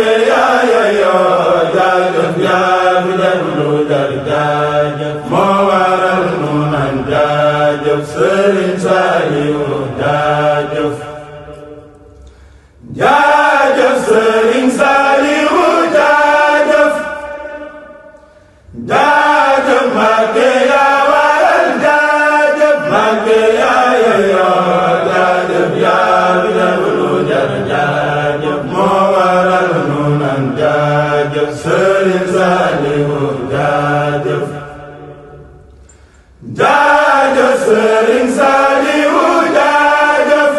Mbàkke yaa yeyoo jaajëf yaa fi def lu jar jaajëf moo waral nu naan jaajëf Sëriñ Saaliw jaajëf jaajëf Sëriñ Saaliw jaajëf jaajëf Mbàkke yaa waral jaajëf Mbàkke yaa yeyoo jaajëf yaa fi def lu jar jaajëf moo waral nu naan jaajëf Sëriñ Saaliw jaajëf jaajëf Sëriñ Saaliw jaajëf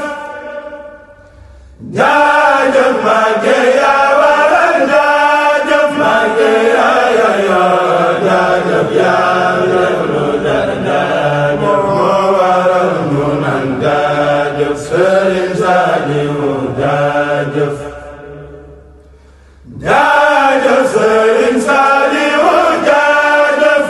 jaajëf Mbàkke yaa waral jaajëf Mbàkke yaa yeyoo jaajëf yaa fi def lu jar jaajëf moo waral nu naan jaajëf Sëriñ Saaliw jaajëf jaajëf Sëriñ Saaliw jaajëf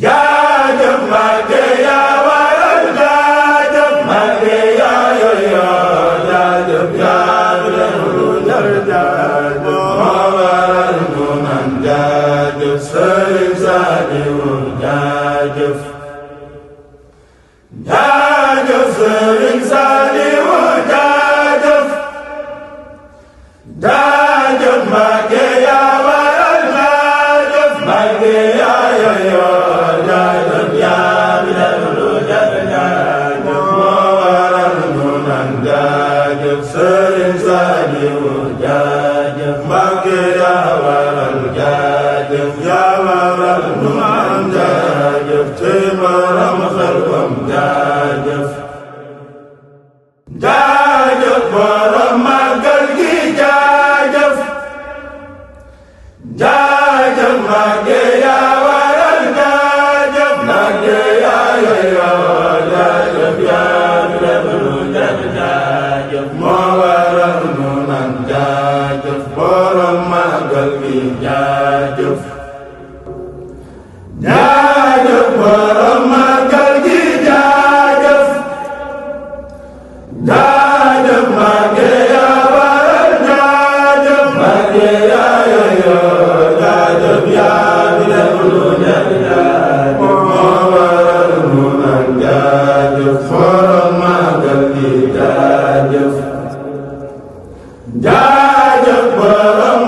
jaajëf Mbàkke yaa waral jaajëf Mbàkke yaa yeyoo jaajëf yaa fi def lu jar jaajëf moo waral nu naan jaajëf Sëriñ Saaliw jaajëf jaajëf Sëriñ Saaliw jaajëf jaajëf Mbàkke yaa waral jaajëf Mbàkke yaa yeyoo jaajëf yaa fi def lu jar jaajëf moo waral nu naan jaajëf Sëriñ Saaliw jaajëf Mbàkke yaa waral jaajëf yaa waral nu naan jaajëf te borom Xelkom jaajëf jaajëf borom màggal gi jaajëf jaajëf Mbàkke yaa waral jaajëf Mbàkke yaa yeyoo jaajëf yaa fi def lu jar jaajëf moo waral nu naan jaajëf borom màggal gi jaajëf jaajëf borom màggal gi jaajëf jaajëf Mbàkke yaa waral jaajëf Mbàkke yaa yeyoo jaajëf yaa fi def lu jar jaajëf moo waral nu naan jaajëf borom màggal gi jaajëf jaajëf borom